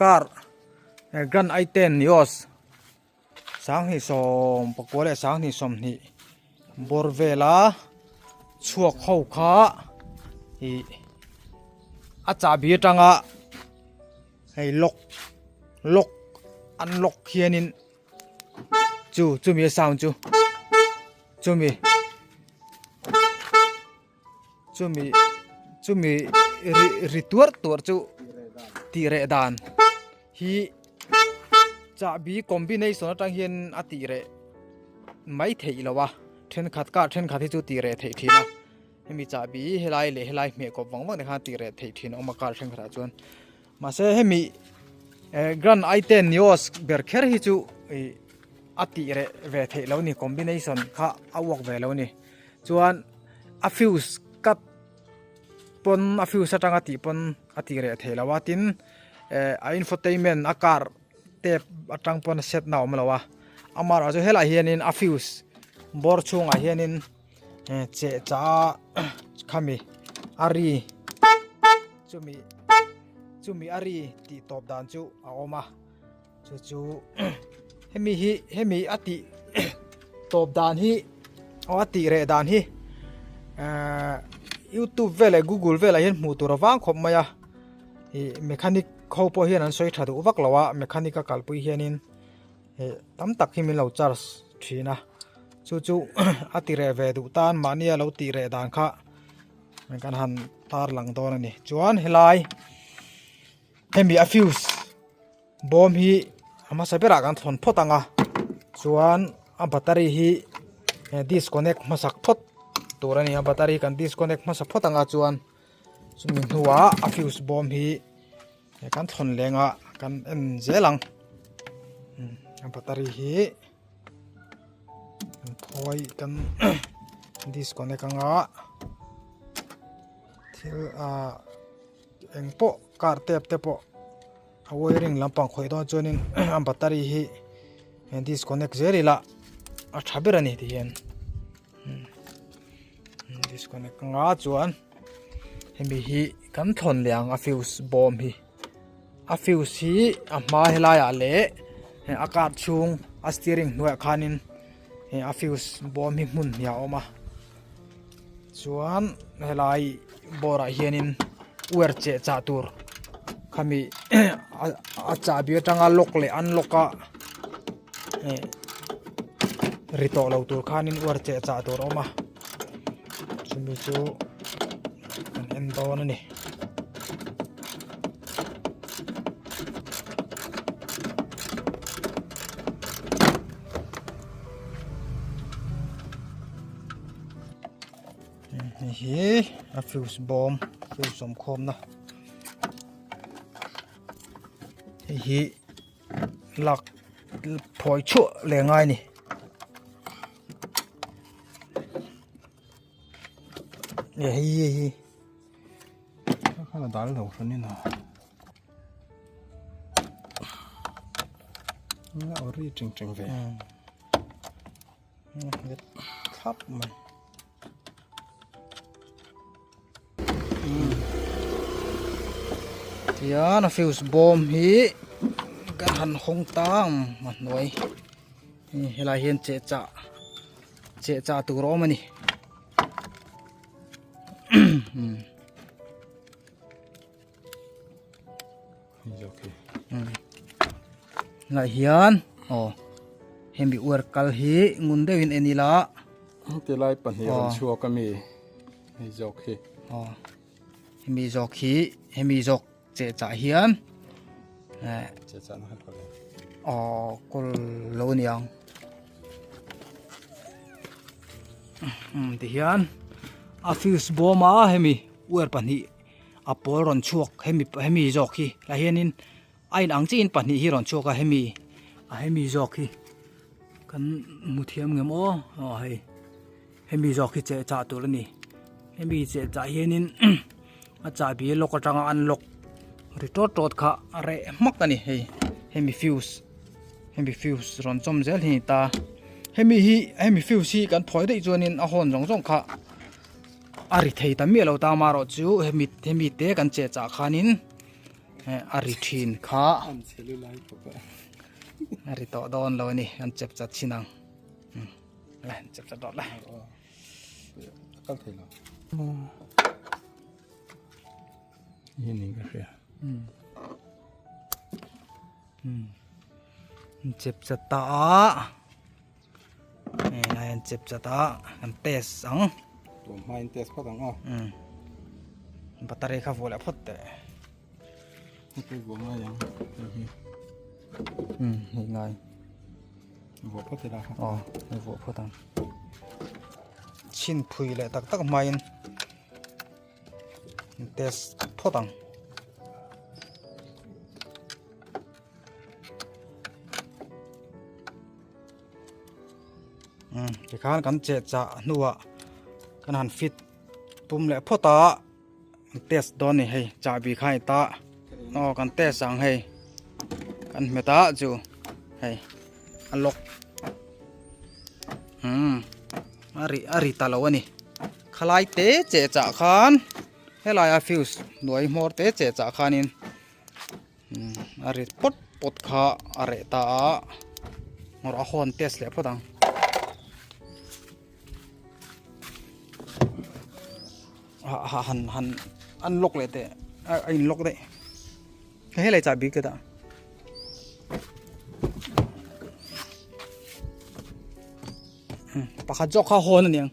Car Grand i10 Nios 2019 leh 2020 bawr vela chhuak ho kha ih a chahbi atanga hei lock lock unlock hianin chu chumi a sound chu chumi. Chumi chumi ri ri tuar tuar chu tih reh dan hi chahbi combination atang hian a tih reh mai theih lo a thenkhat kar thenkhat hi chu tih reh theih thin a hemi chahbi helai leh helai hmeh kawp vang vang te khan tih reh theih thin a awm a kar thenkhat ah chuan mahse hemi eh grand i ten nios ber kher hi chu ih a tih reh ve theih lo a ni combination kha a uak ve lo a ni. Chuan a fuse cut pawn a fuse atanga tih pawn a tih reh theih loh a tin eh a infotainment a car tap atang pawn a set na a awm lo a amaherawhchu chu helaiah hianin a fuse bawr chhungah hianin eh cheh chah a khami a ri chumi chumi a ri tih tawp dan chu a awm a. Chu chu hemi hi hemi a tih tawp dan hi aw a tih reh dan hi ehh youtube vel leh google velah hian hmuh tur a vang khawp mai a ih mechanic ho pawh hian an sawi tha duh vak lo a mechanic a kalpui hianin ih tam tak hi min lo charge thin a chu chu a ti reh ve duh tan mahnia lo tih reh dan kha kan han tarlang dawn a ni chuan helai hemi a fuse. Bawm hi a hmasa berah kan thawn phawt ang a chuan a battery hi disconnect hmasak phawt tur a ni a battery kan disconnect hmasa phawt ang a chuan chumi hnuah a fuse bawm hi kan thawn leng a kan en zel ang a battery hi kan phawi kan disconnect ang a thil ah eng pawh car tap te pawh. A wiring lampang khawih dawn chuanin a battery hi disconnect zel ila a tha ber a ni ti hian disconnect anga chuan hemi hi kan thawn leh ang a fuse bawm hi a fuse hi a hma helai ah leh a car chhung a steering hnuaiah khanin a fuse bawm hi hmun hnih a awm a chuan helai bawr ah hianin wire cheh chah tur khami a chahbi atanga lock leh unlock a eh ri tawh lo tur khanin wire cheh chah tur a awm a chumi chu kan en dawn a ni. Hei hi a fuse bawm fuse awm khawmna hei hi lak phawi chhuah leh ngai a ni. Hei hi hei a dal lo hran in a a ri teng teng ve. Thlap mai. Tihian a fuse bawm hi kan han hawng ta ang a hnuai helai hian cheh chah cheh chah tur a awm a ni. Lai hian aw hemi uar kal hi ngun deuhin en ila ti lai pahnih rawn chhuak ami hei zawk hi aw hemi zawk hi hemi zawk che chah hian eh che chah na kal aw kawl lo niang um ti hian a fuse bawm a hemi uar pahnih a pawl rawn chhuak hemi hemi zawk hi la hianin a in ang chiin pahnih hi rawn chhuak a hemi a hemi zawk hi kan hmu thiam ngem aw aw hei hemi zawk hi cheh chah tur a ni hemi cheh chah hianin a chahbi lock atanga unlock ri tawt tawt kha a reh hmak a ni hei hemi fuse hemi fuse rawn chawm zel hi a ni ta hemi hi hemi fuse hi kan phawi daih chuanin a hawn zawng zawng kha. A ri thei ta miah lo ta amaherawh chu hemi hemi te kan cheh chah khanin A ri thin kha a ri tawh dawn lo a ni an chep chat chin ang le chep chat dawt le kal thei lo hi ni ka hria chep chat ta a Helai an chep chat a kan test ang. Tuam hma in test phawt ang aw. Um. Battery kha vuah leh phawt teh. Hei vuah ngai ang. Hei hi. Um, hei ngai. Vuah phawt ila kha. Aw, hei vuah phawt ang. Chhin phui leh tak tak hmain test phawt ang. Tikhan kan cheh chah hnuah kan han fit pum leh phawt a test dawn a ni hei chahbi kha a ni ta aw kan test ang hei kan hmet a chu hei a lock umm a ri a ri ta lo a ni khalai te cheh chah khan helaia fuse hnuai hmawr te cheh chah khanin. A rit pawt pawt kha a reh ta a ngawrh a hawn test leh phawt ang ha han han an lock leh teh a in lock daih hei helai chahbi ka dah pakhat zawk kha hawn a niang.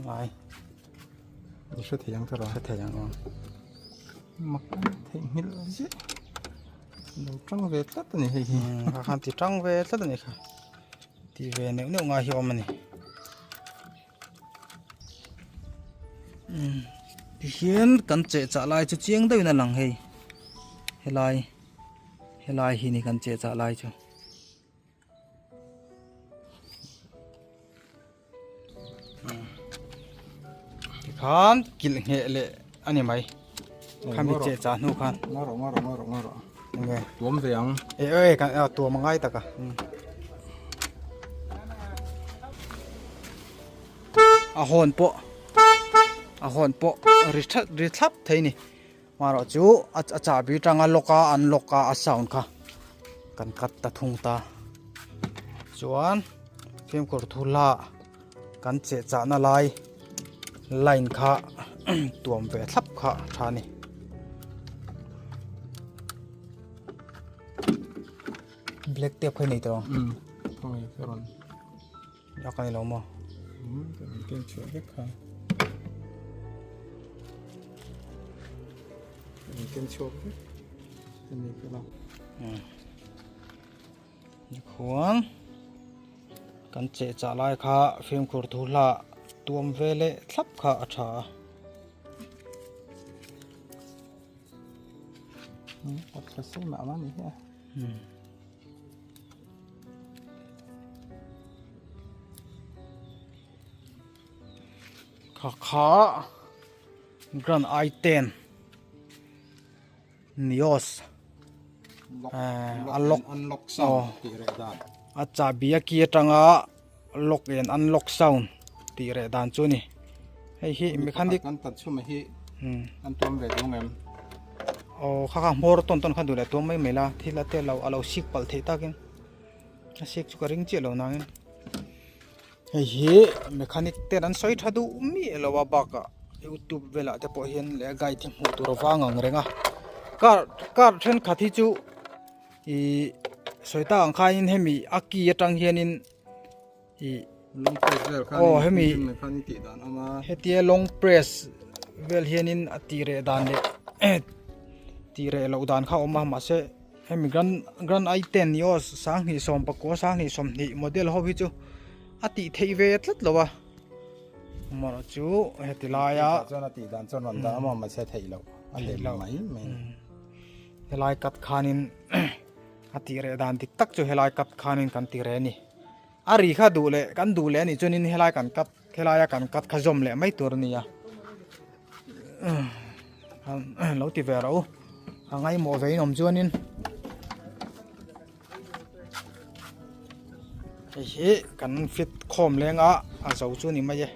Ngai. I hre thei ang tawrh a. Hre thei ang aw. Mak theih nghilh ziah. Lo tang ve tlat a ni hei hi. Kha khan ti tang ve tlat a ni kha. Ti ve neuh neuh ngai hi a awm a ni. Tihian kan cheh chah lai chu chiang deuhin a lang hei. Helai helai hi ni kan cheh chah lai chu. Tikhan kilh ngheh leh a ni mai. Khami cheh chah hnu khan. Ngarawh ngarawh ngarawh ngarawh. Enge tuam ve ang. E e kan tuam a ngai tak a. A hawn pawh a hawn pawh ri that ri thlap thei ni. Marawh chu a chahbi tanga lock a an lock a a sound kha kan cut ta thung ta. Chuan fimkhur thula kan cheh chahna lai line kha tuam ve thlap kha tha ni. Black tape kha i nei tawh ang. Umm khawngaih ka rawn. Lak a ni lo maw? Umm ka rawn ken chhuah vek kha. Ka rawn ken chhuak vek a ni ka la. Umm khuang kan cheh chah lai kha fimkhur thu hla tuam ve leh thlap kha a tha a. Umm a tha sei mah mah a ni hi a. Umm. Kha kha Grand i10 Nios a lock unlock sound tih reh dan a chahbi a ki atanga lock and unlock sound tih reh dan chu a ni hei hi mechanic kan tat chhuma hi an tuam ve duang em aw kha kha hmawr tawn tawn kha duh leh tuam mai mai la thil a te lo a lo sik palh theih takin a sik chu ka ring chiah lo nangin hei hi mechanic ten an sawi tha duh miah lo a bakah youtube velah te pawh hian leh guide hi hmuh tur a vang ang reng a car car thenkhat hi chu ihh sawi tak ang khanin hemi a key atang hianin ih long press vel khan aw hemi khan i tih dan awm a hetia long press vel hianin a tih reh dan leh tih reh loh dan kha a awm a mahse hemi grand grand i ten ni aw sanghnih sawm pakua sanghnih sawmhnih model ho hi chu a tih theih ve tlat lo a amaherawh chu heti laia chuan a tih dan chuan rawn dah awm a mahse a theih loh a lem mai mai helai cut khanin a tih reh dan dik tak chu helai cut khanin kan ti reh a ni. A ri kha duh leh kan duh leh a nih chuanin helai kan cut helaia kan cut kha zawm leh mai tur a ni a lo ti ve rawh u a ngaimawh ve in awm chuanin. Hei hi kan fit khawm leng a a zo chu ni mai e.